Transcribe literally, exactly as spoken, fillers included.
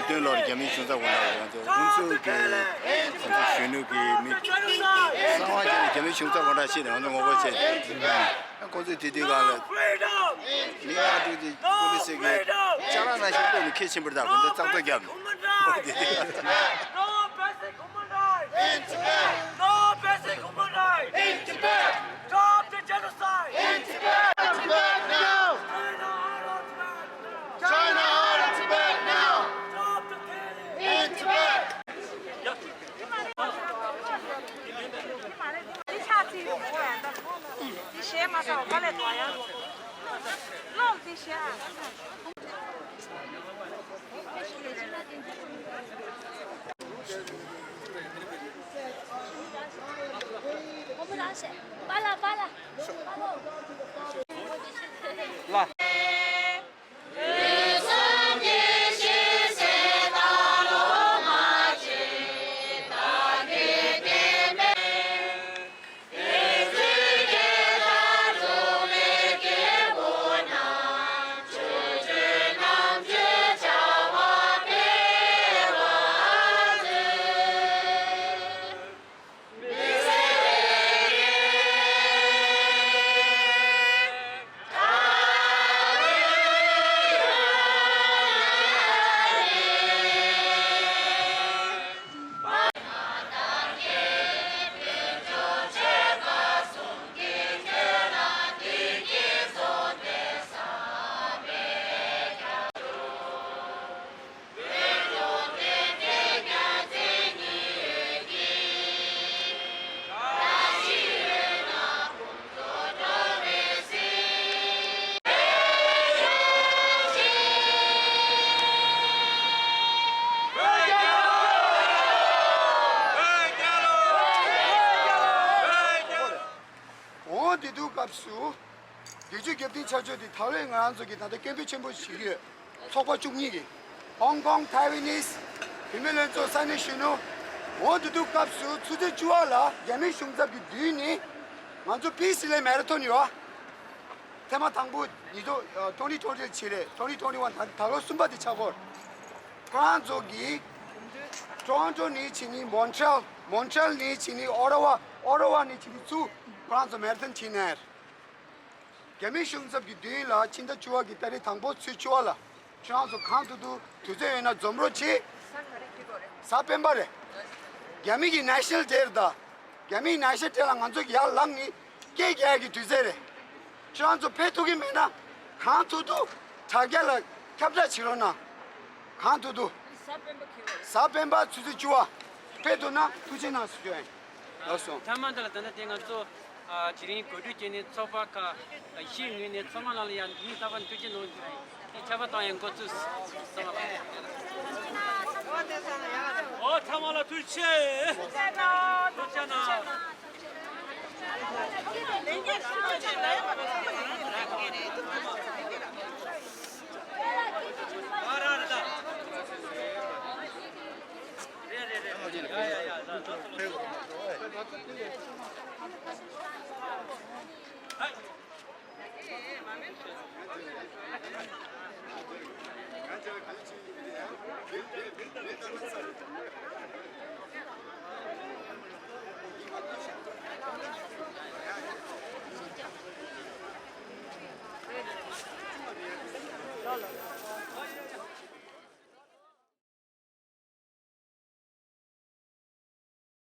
དོན་ལོར་རྒྱ་མིའི་གཞུང་ཚབ་དགོངས་དག་ང་ཚོ་ཧུན་སུར་གྱི་ང་ཚོ་གཞོན་ནུ་གི་མི་གསང་བ་བྱས་ནས་རྒྱ་མིའི་གཞུང་ཚབ་དགོངས་དག་བྱས་ནས་ང་ཚོ་ངོ་རྒོལ་བྱས་ནས་ཁོང་ཚོས་དེ་དུས་གང་ལ་མི་ལྔ་དྲུག་ཅིག་པོ་ལི་སི་གི་ལྕགས་ར་ནང་བཞིན་བླུགས་ནས་ཁྱེར་ཕྱིན་པ་རེད། ད་ཁོང་ཚོ་བཙག་འཐུ་བརྒྱབ་ནས་དེ་དུས་ད་ལྟ། No basic human rights! In Tibet! No basic human rights! In Tibet! Stop the genocide! In Tibet! Tibet now! China out of Tibet now! China out of Tibet now! Stop the killing! In Tibet! འདི་ཕྱག་ཚིག་ཡོང་གི་རེད། འདི་ཞེས་མ་ཚར་བ་དཀའ་ལས་ཐོག་ཡང་ལོག་འདི་ཞེས་ཨ། འོ་དེ་དུས་སྐབས་སུ། བདེ་སྐྱིད་རྒྱབ་རྟེན་ཆགས་ཕྱོགས་དེ་ད་རེས་ང་རང་ཚོ་གི་ད་ལྟ་སྐད་འབོད་ཆེན་པོ་ཞིག་ཡོད། ཚོགས་པ་བཅུ་གཉིས་ཀྱི། ཧོང་ཀོང་ཐའེ་ཝན་ནིས་བུད་མེད་ལྷན་ཚོགས་ས་གནས་གཞོན་ནུ། འོ་དེ་དུས་སྐབས་སུ་ཆུ་ཚོད་བཅུ་པ་ལ་རྒྱ་མི་གཞུང་ཚབ་ཀྱི་མདུན་ནས་ང་ཚོ་པིས་རི་ལེ་མེ་ར་ཐོན་ཡོད། ཐེངས་མ་དང་པོ་ཉིས་སྟོང་ཨ་twenty twenty ལ་བྱས་རེད། twenty twenty one ད་ད་ལོ་གསུམ་པ་དེ་ཆགས་ཀྱི་ཡོད། ཁོ་རང་ཚོ་གིས་ཊོ་རོན་ཊོ་ནས་བྱས་ནས་མོན་ཊི་རེལ། མོན་ཊི་རེལ་ནས་བྱས་ནས་ཨོ་ཊ་ཝ། ཨོ་ཊ་ཝ་ནས་བྱས་ནས་ཚུར་ཁོ་རང་ཚོ་མེ་ར་ཐོན་བྱས་ནས། རྒྱ་མི་གཞུང་ཚབ་ཀྱི་མདུན་ལ་ཕྱི་ཟླ་བཅུ་པ་གི་ཏ་རིག་དང་པོ་ཚེས་བཅུ་པ་ལ་ཁྱེད་རང་ཚོ་གང་ཐུབ་ཐུབ་དུས་ཚོད་ཡོད་ན་འཛོམས་རོགས་གྱིས། གཟའ་སྤེན་པ་རེད། རྒྱ་མི་གི་ནེ་ཤ་ནལ་ཌེ་རེད་ད། རྒྱ་མིའི་ནེ་ཤ་ནལ་ཌེ་ལ་ང་ཚོ་ཡར་ལངས་ནས་སྐད་རྒྱག་གི་དུས་ཚོད་རེད། ཁྱེད་རང་ཚོ་ཕེབས་ཐུབ་ཀྱི་མེད་ན་གང་ཐུབ་ཐུབ་དྲ་རྒྱ་ལ་ཁྱབ་བསྒྲགས་བྱེད་རོགས་གནང་། གང་ཐུབ་ཐུབ། གཟའ་སྤེན་པ་ཚེས་བཅུ་པ་ཕེབས་ཐུབ་ན་ཐུགས་རྗེ་གནང་ཞུ་རྒྱུ་ཡིན། ལགས་སོ། མཐའ་མ་འདི་ལ་ད་ལྟ་དེ་ང་ཚོ་ཨ་དེ་རིང་གོ་སྒྲིག་བྱས་ནས་ཚོགས་པ་ཁག་བཞིའི་ངོས་ནས་ཚང་མ་ལ་ཡང་འདི་ནས་རྟག་པར་ཐུགས་རྗེ་གནང་རྒྱུ་ཡིན། ཁྱབ་པ་དང་ཡང་འགོ་ཚུགས་སོང་བ། ཨོ་ཚང་མ་ལ་ཐུགས་རྗེ་ཆེ། ཐུགས་རྗེ་གནང་།